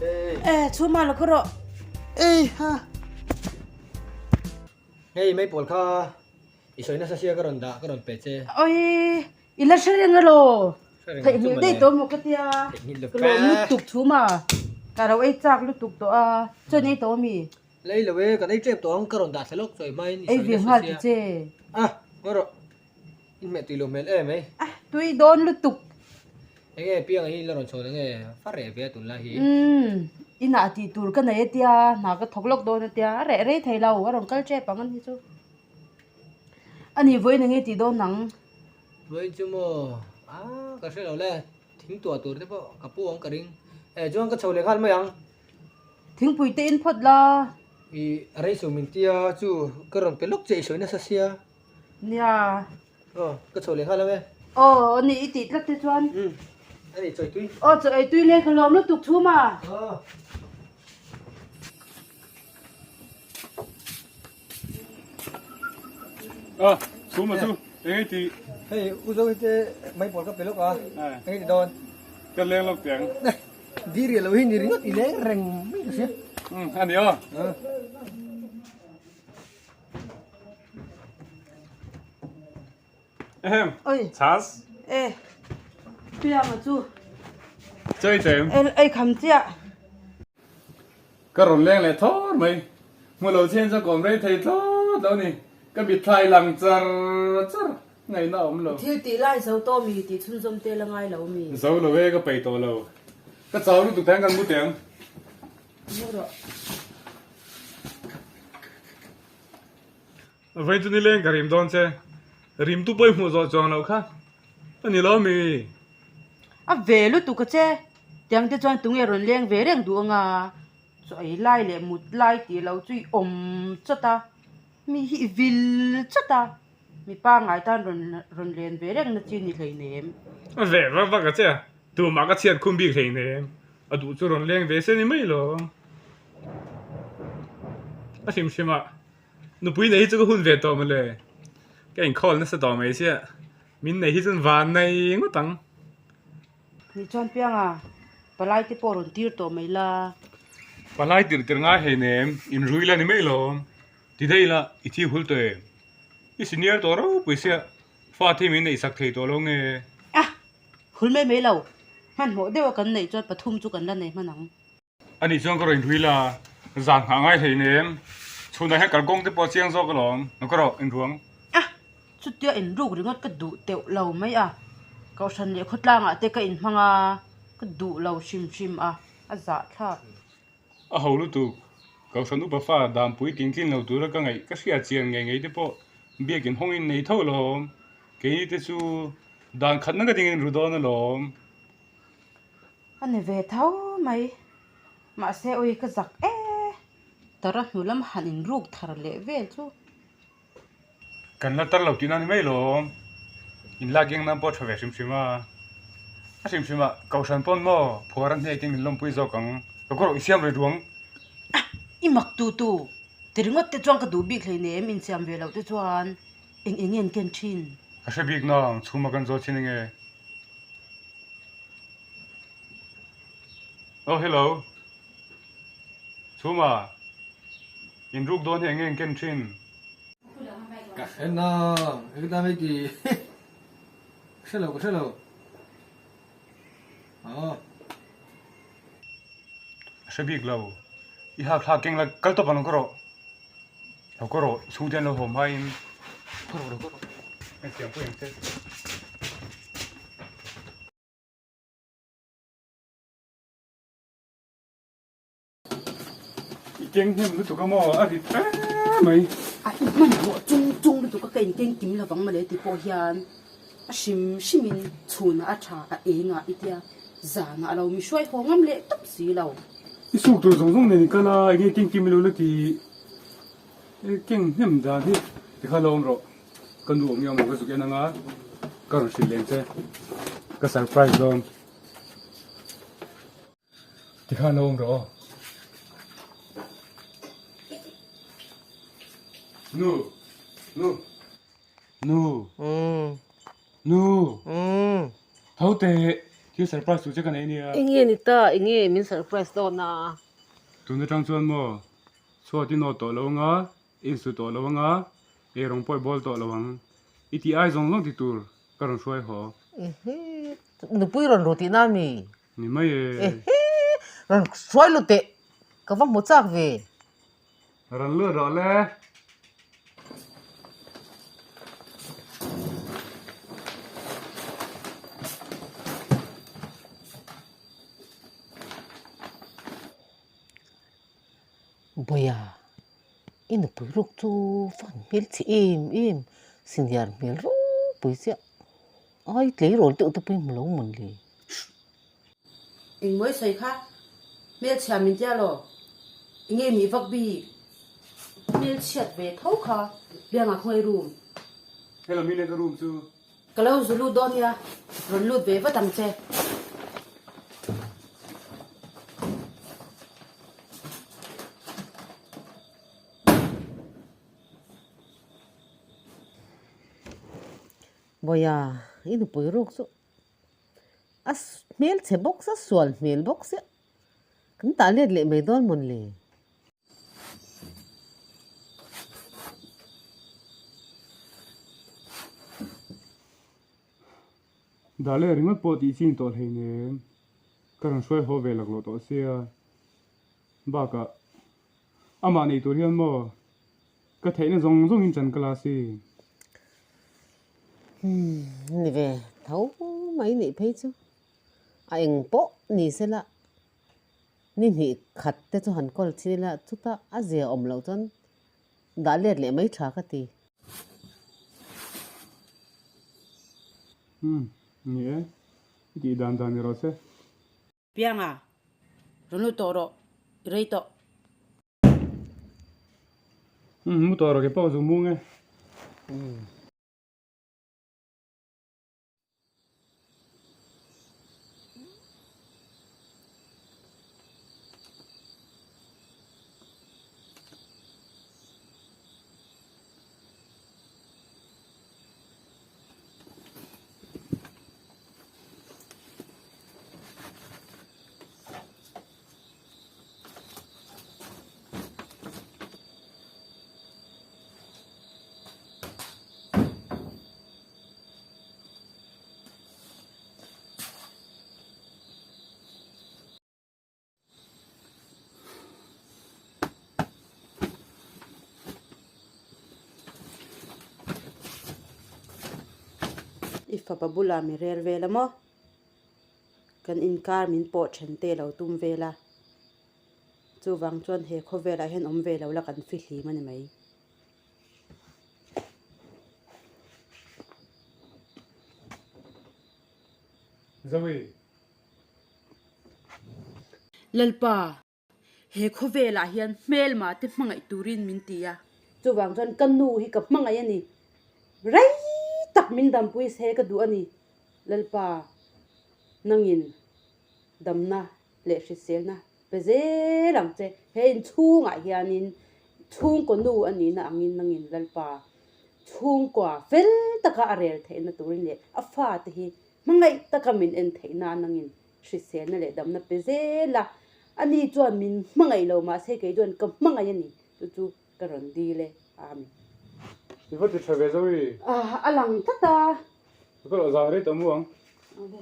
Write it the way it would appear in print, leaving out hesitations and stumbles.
E chhuma lo khaw rawh. Ei ha. Hei mai pawl kha i sawi nasa sia ka rawn dah ka rawn pe che. Oi i la hre reng alo. Theihnghilh daih tawh maw ka tia. Ka lawm lutuk chhuma. Ka lo ei chak lutuk tawh a. Chuan ei tawh ami? La ei lo e, kan ei tep tawh ang ka rawn dah thla lawk chawi hmain i Ei sawi ve nasa nghal sia. ti che. A, ngaw rawh. I hmeh tui lo hmel em ei. A, tui dawn lutuk. Enge pianga hi la rawn chhawn ange fa reh ve a tunlai hi. Umm, inah tih tur ka nei atia, hna ka thawk lawk dawn atia, a reh rei thei lo, a rawn kal tep ang ani chu. Ani vawiin enge tih dawn ang? Vawiin chu maw, a ka hre lo le, thing tuah tur te pawh ka pu ang ka ring. Eh chuan ka chho leh nghal mai ang. Thingpui te in phawt la. I rei suh min tia chu ka rawn pe lawk che i sawi nasa sia. Nia. Aw ka chho leh nghal ang e. Aw ani i tih tlat te chuan. Umm ani chawi tui. Aw chaw ei tui le ka lawm lutuk chhum a. Aw. A chhum a chu eng ei tih. Hei u zo hi te mai pawl ka pe lawk a eng ei ti dawn. Ka leng lawk teh ang. Di riah lo hi ni ringawt i leng reng mai ka hria. Umm a ni aw. Ehem. Oi. Chas. E. Pianga chu. Chawi tem. El ei kham chiah. Ka rawn leng leh thawr mai. Hmu lo chen chuan ka awm rei thei thlawt lo ni. Ka mitthla i lang char char ngaihna a awm lo. Thil tih lai zo tawh mi tih chhunzawm te la ngai lo mi. Zo lo e ka peih tawh lo. Ka chau lutuk thei ang kan mu teh ang. Mu rawh. Vawiin chu nileng ka rim dawn che. Rim tu pawh i hmuh zawh chuang loh kha a ni lo mi. A ve lutuk a che. Tiang te chuan tunge rawn leng ve reng duh anga chaw ei lai leh mut lai tih lo chu i awm chawt a, mi hi i vil chawt a, mi pangngai tan rawn rawn len ve reng na chi ni hleinem. A ve vak vak a che a, tumah ka chhiat khum bik hleinem, a duh chu rawn leng ve se ni mai lo. A hrim hrim a, nupui nei hi chu ka hun ve tawh mawle, ka inkhawl nasa tawh mai sia, min nei hi chuan van nei ngawt ang. Ni chuan pianga palai te pawh rawn tir tawh mai la. Palai tir tir ngai hei nem, in rui la ni mai lo. Ti daih la, i thi hul tawh em? I senior tawh ropui sia, fa thi min neih sak thei tawh lo nge? A, hul mai mai lo. Hmanhmawh deuha kan neih chuan pathum chu kan la nei hman ang. Ani chuan ka rawn inrui la, zan nghah ngai hlei nem. Chhunah hian kalkawng te pawh a chiang zawk alawm, lo ka rawh inruang. A, chutia inruk ringawt ka duh teuh lo mai a, Kohhran leh khawtlangah te ka inhmang a, ka duh lo hrim hrim a, a zahthlak. A ho lutuk, Kohhran upa fa danpui tintlin lo tura ka ngaih ka hriat chian ngei ngei te pawh biakin hawngin nei tho alawm, keini te chu dan khatna ka dingin ru dawn alawm. A ni ve tho mai, mahse ui ka zak e, tara hnu lam han inruk thar leh vel chu. Kan la tar lo tihna ni mai lo, inlak eng nan pawh a tha ve hrim hrim a, a hrim hrim ah Kohhran pawn maw phuar a hnek in min lawmpui zawk ang, ka kawr i siam rei ruang. A, i mak tu tu, ti ringawt te chuan ka duh bik hleinem insiam ve loh te chuan eng eng nge an ken thin. Ka hre bik nang, chhuma kan zawt thin ange. Oh hello Chhuma in ruk dawn hi enge in ken thin? Ka hre nang eng ta mai ti ka hre lo ka hre lo aw. Ka hre bik lo i hak thlak keng la kal tawp ang lo ka rawh lo ka rawh chhungte an lo haw hmain ka rawh lo ka rawh hetiang pawh eng che. I keng hnem lutuk a maw? A rit em mai. A i hmanhmawh chung chung lutuk a ka inkeng kim lovang mawle ti pawh hian a hrim hrimin chhunah a tha a engah i tia zanah a lo mi hruai haw ngam leh tawp si lo. I suk tur zawng zawng nen i kal a, enge keng kim ilo la ti i keng hnem dan hi tikhan lo awm rawh. Ka nu awm nge awm lo ka zuk en anga ka rawn hrilh leng che ka surprise dawn tikhan lo awm rawh aw nu nu nu nu tho teh. Thil surprise tur che ka nei ania. Enge ni ta, enge min surprise dawn a? Tun atang chuan maw chhuat i nawt tawh lo anga, i insu tawh lo anga, eirawng pawh i bawl tawh lo ang. I tih ai zawng zawng ti tur ka rawn hruai haw. Ehe, nupui rawn ru tihna mi? Ni mai e. Ehe, rawn hruai lut teh, ka va hmu chak ve. Rawn lut rawh le. Bawia, i nupui ruk chu fan hmel chhe em em, senior hmel ropui chiah. Ai tleirawl deuh te pawh i hmu lo mawn le. Engmawi sawi kha hmelchhia min tia law? Enge nih vak bik? Hmelchhiat ve tho kha biangah khawngaih room. Hello mi le ka room chu. Ka lo zu lut dawn nia, rawn lut ve vat ang che. Bawia, i nupui ruk chu A hmel chhe bawk sia, sual hmel bawk sia, kan tah let leh mai dawn mawn le? Dah leh ringawt pawh tih chin tawh hleinem, ka rawn hruai haw ve laklawh tawh sia. Bakah, amah nei tur hian maw ka theihna zawng zawngin ṭan ka la si. Umm ni ve tho mai nih phei chu a eng pawh ni se la ni hnih khat te chu han kawl chin ila chuta a zia awm loh chuan dah let leh mai tha ka ti. Umm ni e, i tih dan dan ni rawh se. Pianga, rawn lut tawh rawh, i rei tawh. Umm mu tawh rawh ke pawh zu mung e. I fapa bulah mi rel vel a maw? Kan inkar min pawh then te lo tum vel a, chuvang chuan he khawvelah hian awm ve lo la kan fihlim a ni mai. Zoe. Lalpa, he khawvelah hian hmelma te hmangaih turin min ti a. Chuvang chuan ka nu hi ka hmangaih a ni. Rei tak min dampui se ka duh a ni. Lalpa, nangin damna leh hriselna pe zel ang che. He inchhungah hianin chhungkaw nu a nihna angin nangin Lalpa chhungkua fel taka a rel theihna turin leh a fate hi hmangaih taka min en theih nan angin hriselna leh damna pe zel a, ani chuan min hmangaih lo mahse kei chuan ka hmangaih a ni, chu chu ka rawn dil e, Amen. I va ti tha ve zo i. A lang tlat a. Ka lo zang rei tawh mu ang. Awle.